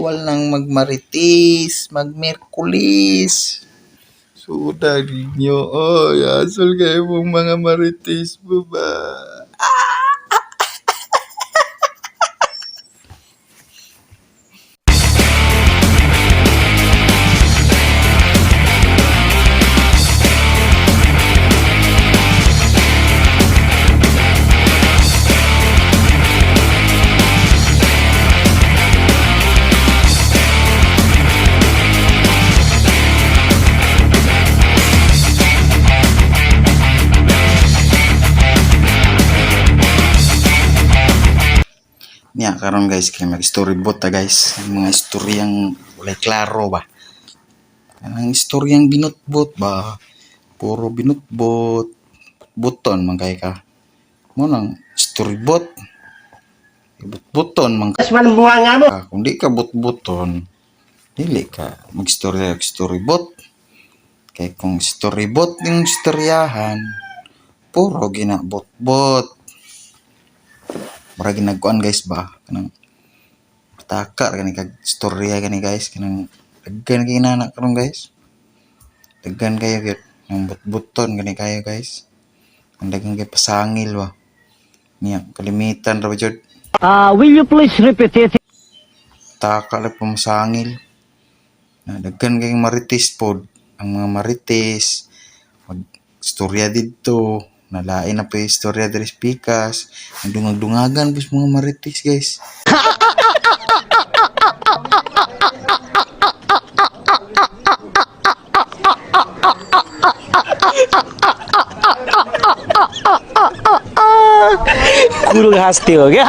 Bawal nang magmarites, magmerkulis. Suda ninyo, oy, asol kayo mong mga marites mo ba? Niya karon guys kay mag-storyboard ta guys. Ang mga istoryang walay klaro ba. Ang istoryang binutbot ba. Puro binutbot. Buton man kay ka. Mo nang storyboard. Butbuton man ka. Kung di ka butbuton, dili ka magstorya og storyboard. Kay kung storyboard yung istoryahan, puro gina botbot. Mura ginagkuan guys ba kanang pataka ra gani kag istorya gani guys, kanang daghan kay inana karon guys, daghan kayo gyud nang butbuton gani kayo guys, ang daghan kay pasangil ba niya, kalimitan ra ba jud. Will you please repeat it? Taka lang pumasangil na daghan kay marites pod, ang mga marites mag istorya didto, nalain na pa yung istorya diri sa pikas, ang dungag-dungagan pud sa mga marites guys. गुरु हंसते हो क्या?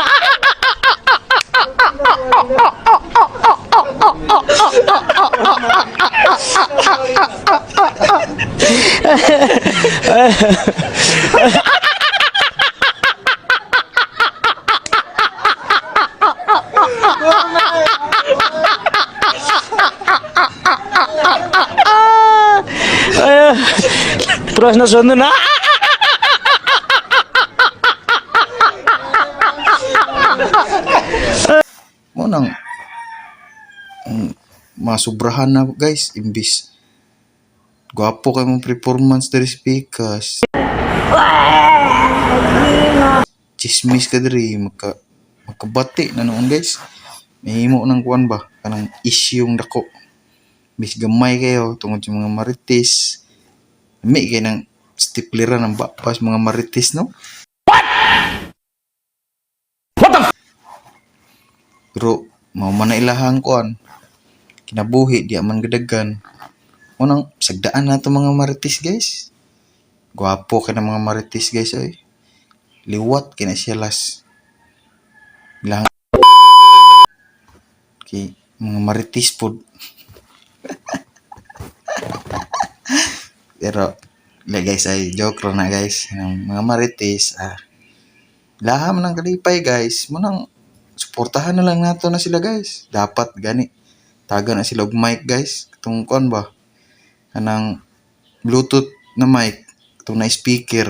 प्रश्न सोध्नु न। Mo nang ang masubrahan na guys, imbis gwapo kay mong performance diri sa pikas, chismis ka diri, makabati na noon guys, mahimo ng kuan ba, kanang isyong dako, bis gamay kayo tungod sa mga marites, mi kay nang stiplera ng bapas mga marites, no? Pero mao man na ilahang kuan kinabuhi, di man gadagan. Unang sagdaan na to mga marites guys. Gwapo kay ng mga marites guys oy. Liwat kay na siya las ilahang kay mga marites pod. Pero la guys ay joke ra na guys. Ang mga marites laham ng kalipay guys. Mo nang suportahan na lang nato na sila guys. Dapat gani taga na sila og mic guys, katong kuan ba, kanang bluetooth na mic, katong na speaker,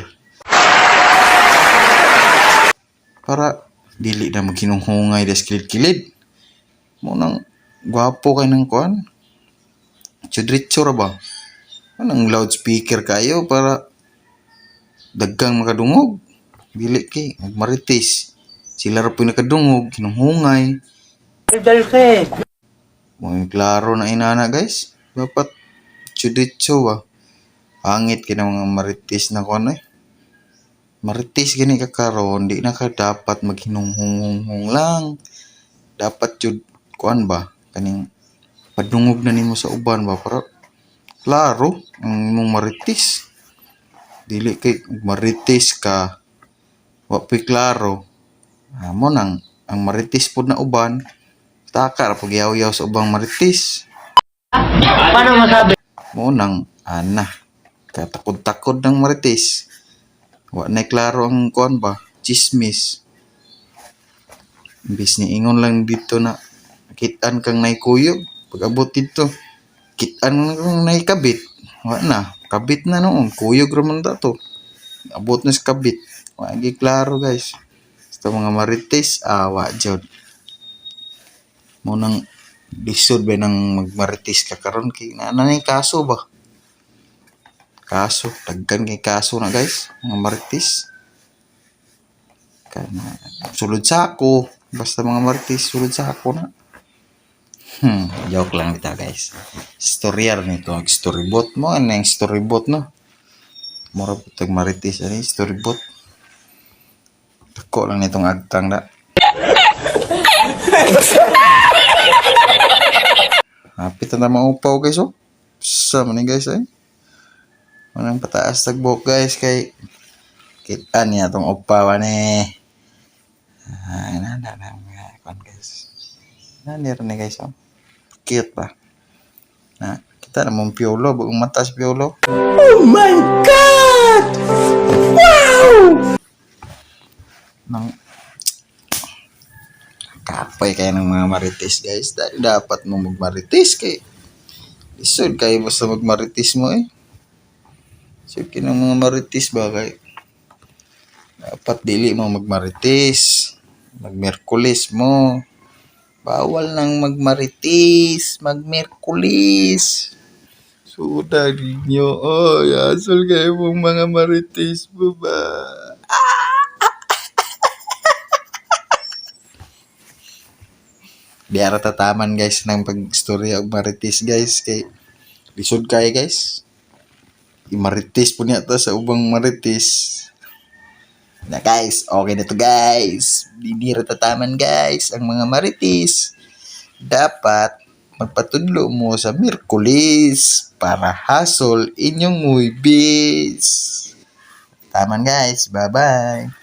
para dili na maghinunghungay des kilid-kilid. Mo nang gwapo kay ng kuan, chudritso ra ba, anang loudspeaker kayo para daghang makadungog. Dili kay magmarites sila ra po'y nakadungog hinunghungay. Mo klaro na inana guys, dapat chudritso ba. Pangit kay ng mga marites na kuan eh. Marites gani ka karon, di na ka dapat maghinunghunghung lang. Dapat jud kuan ba, kaning padungog na nimo sa uban ba, para klaro ang imong marites. Dili kay marites ka wa po'y klaro. Ah, mo nang ang marites pod na uban taka ra pag yaw-yaw sa ubang marites. Paano masabi? Mo nang ana katakod-takod ng marites. Wa na klaro ang kuan ba, chismis. Imbis ni ingon lang dito na kitan kang naikuyog, pag abot dito kitan kang naikabit. Wa na, kabit na noon, kuyog ra man ta to. Abot na sa kabit. Wa gi klaro guys. Sa mga marites, awa jud. Mo nang Lisod ba nang magmarites ka karon kay naa na kaso ba? Kaso, daghan kay kaso na, guys, mga marites. Kana sulod sako, basta mga marites sulod sako na. Joke lang bitaw, guys. Storya ra nito, storybot mo ano yung storybot, no? Mura pud tag marites ani storybot. Dako lang nitong agtang na. Hapit na maupaw, guys, oh. Sa man ni, guys, eh. Manang pataas tag buhok, guys, kay kita niya tong upaw ani. Ah, na na na mga kwan, guys. Na ni ni, guys, oh. Cute ba? Na, kita na mong piolo, bagong mata si piolo. Oh my God! Wow! Nang kapoy kayo ng mga marites, guys, dahil dapat mo magmarites kay lisod kayo basta magmarites mo eh. Lisod kayo ng mga marites ba kay dapat dili mo magmarites, magmerkulis mo. Bawal nang magmarites, magmerkulis. Suda ninyo, oh, yasol kayo mong mga marites mo ba? Di ara tataman, guys, ng pagstorya og marites, guys, kay lisod kay, guys. I-marites po niya to sa ubang marites. Na guys, okay na to, guys. Di ra tataman, guys, ang mga marites. Dapat magpatudlo mo sa Miyerkules para hasol inyong Huwebes. Taman, guys. Bye-bye.